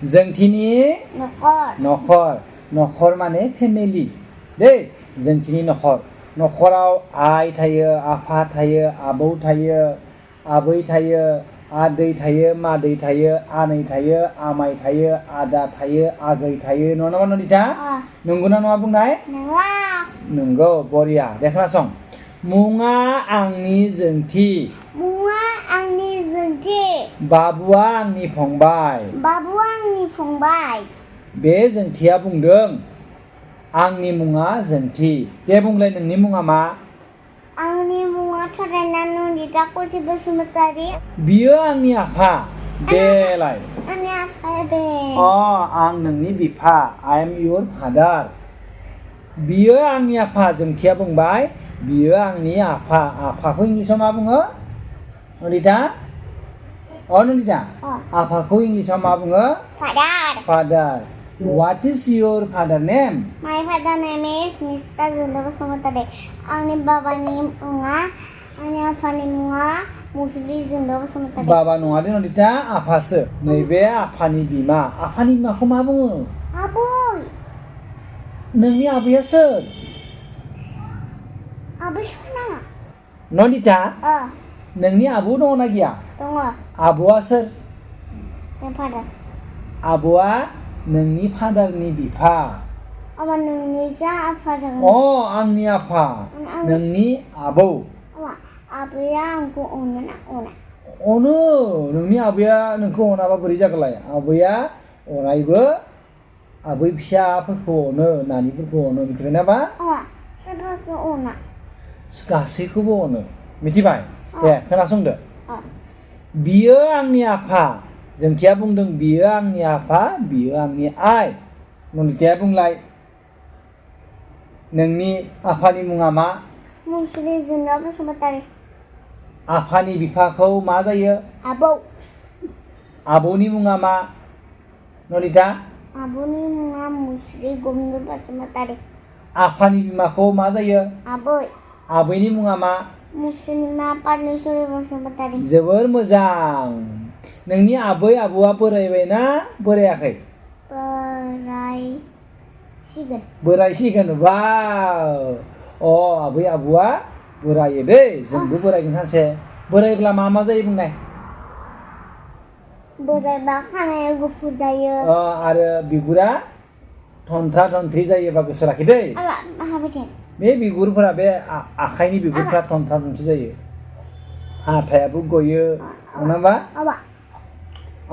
जोंथिनि नखर माने फेमिलि दे जोंथिनि नखराव आइ थायो आफा थायो आबौ थायो आबै थायो आदै थायो मादै थायो आनै थायो आमाइ थायो आदा थायो आगै थायो नङा नन्दिता नंगौना नङा बुंनाय नंगौ बरिया दे खोनासं मुङा आंनि जोंथि बाबुआ आंनि फंबाय बे जोंथिया बुंदों आंनि मुङा जोंथि दे बुंलाय नोंनि मुङा मा आंनि मुङा थरायना नन्दिता कलसि बसुमतारी बियो आंनि आफा बेलाय आंनि आफा बे आं नोंनि बिफा I am your father बियो आंनि आफा जोंथिया बुंबाय बियो आंनि आफाखौ इंलिसाव मा बुङो नन्दिता आफाखौ इंलिसाव मा बुङो father What is your father name? My father name is Mr. Junda Basumatari. आंनि बाबानि मुङा आंनि आफानि मुङा मुसुलि जुन्दा बसुमतारी बाबा नङा दे नन्दिता आफासो नैबे आफानि बिमाखौ मा बुङो आबै नोंनि आबैया सोर आबै सना नन्दिता नोंनि आबौ दङना गैया दङ आबौआ सोर फादार आबौआ नोंनि फादारनि बिफा नोंनि जा आफा जागोन आंनि आफा नोंनि आबौ आबैया आंखौ अनो ना अना अनो नोंनि आबैया नोंखौ अनाबा बोरै जागोनलाय आबैया अरायबो आबै फिसाफोरखौ अनो नानिफोरखौ अनो मिथिबाय बा सोरबाखौ अना गासैखौबो अनो मिथिबाय दे खोनासंदो बियो आंनि आफा जोंथिया बुंदों बियो आंनि आफा बियो आंनि आइ नन्दिताया बुंलाय नोंनि आफानि मुङा मा मुसुलि जुन्दा बसुमतारी आफानि बिफाखौ मा जायो आबौनि मुङा मा नन्दिता आबौनि मुङा मुसुलि गबिन्द बसुमतारी आफानि बिमाखौ मा जायो आबैनि मुङा मा मुसलिमा पारमेश्वरी बसुमतारी जोबोर मोजां नोंनि आबै आबौआ बोरायबायना बोरायाखै बोरायसिगोन आबै आबौआ बोरायो दै जोंबो बोरायगोन सानसे बोरायब्ला मा जायो बुंनाय बोरायबा खानाया गुफुर जायो आरो बिगुरा थन्थ्रा थन्थ्रि जायोबा गोसो लाखि दै बे बिगुरफोरा बे आखाइनि बिगुरफ्रा थन्थ्रा थन्थ्रि जायो हाथायाबो गयो नङाबा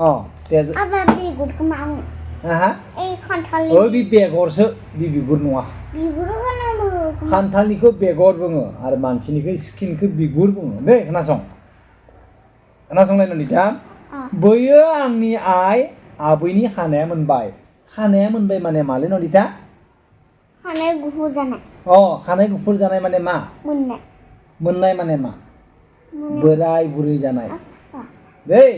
बेगरखौ मा बे बेगरसो बे बिगुर नङा खान्थालनिखौ बेगर बुङो आरो मानसिनिखौ स्किनखौ बिगुर बुङो दै खोनासंलाय नन्दिता बैयो आंनि आबैनि खानाया मोनबाय माने मालै नन्दिता खानाय गुफुर जानाय खानाय गुफुर जानाय माने मा मोननाय माने मा बोराय बुरै जानाय दै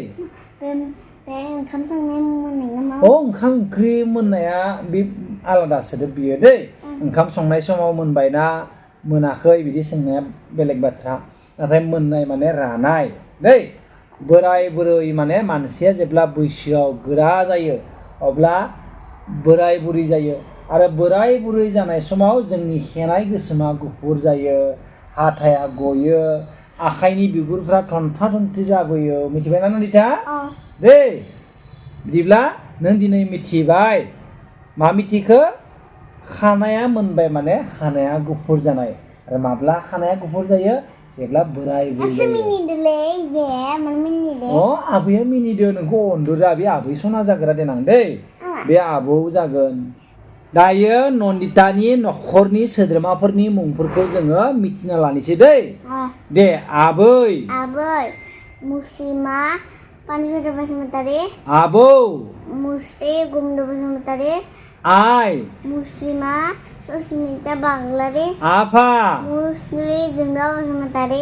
ओंखाम संनाय मोननाया मा ओंखाम ओंख्रि मोननाया बे आलादा सोदोब बियो दै ओंखाम संनाय समाव मोनबायना मोनाखै बिदि सोंनाया बेलेग बाथ्रा नाथाय मोननाय माने रानाय दै बोराय बुरै माने मानसिया जेब्ला बैसोआव गोरा जायो अब्ला बोराय बुरै जायो आरो बोराय बुरै जानाय समाव जोंनि खेनाय गोसोमा गुफुर जायो हाथाया गयो आखाइनि बिगुरफ्रा थन्थ्रा थन्थ्रि जाबोयो मिथिबायना नन्दिता दे बिदिब्ला नों दिनै मिथिबाय मा मिथिखो खानाया मोनबाय माने खानाया गुफुर जानाय आरो माब्ला खानाया गुफुर जायो जेब्ला बोराय बुरै जायो आबैया मिनिदो नोंखौ अनदोरा बे आबै सना जाग्रा देनां दै बे आबौ जागोन दायो नन्दितानि नखरनि सोद्रोमाफोरनि मुंफोरखौ जोङो मिथिना लानोसै दै दे आबै मुस्लिमा पारमेश्वरी बसुमतारी आबौ मुस्लिम गोविन्द बसुमतारी आइ मुस्लिमा सुस्मिता बाग्लारी आफा मुस्लिम जुन्दा बसुमतारी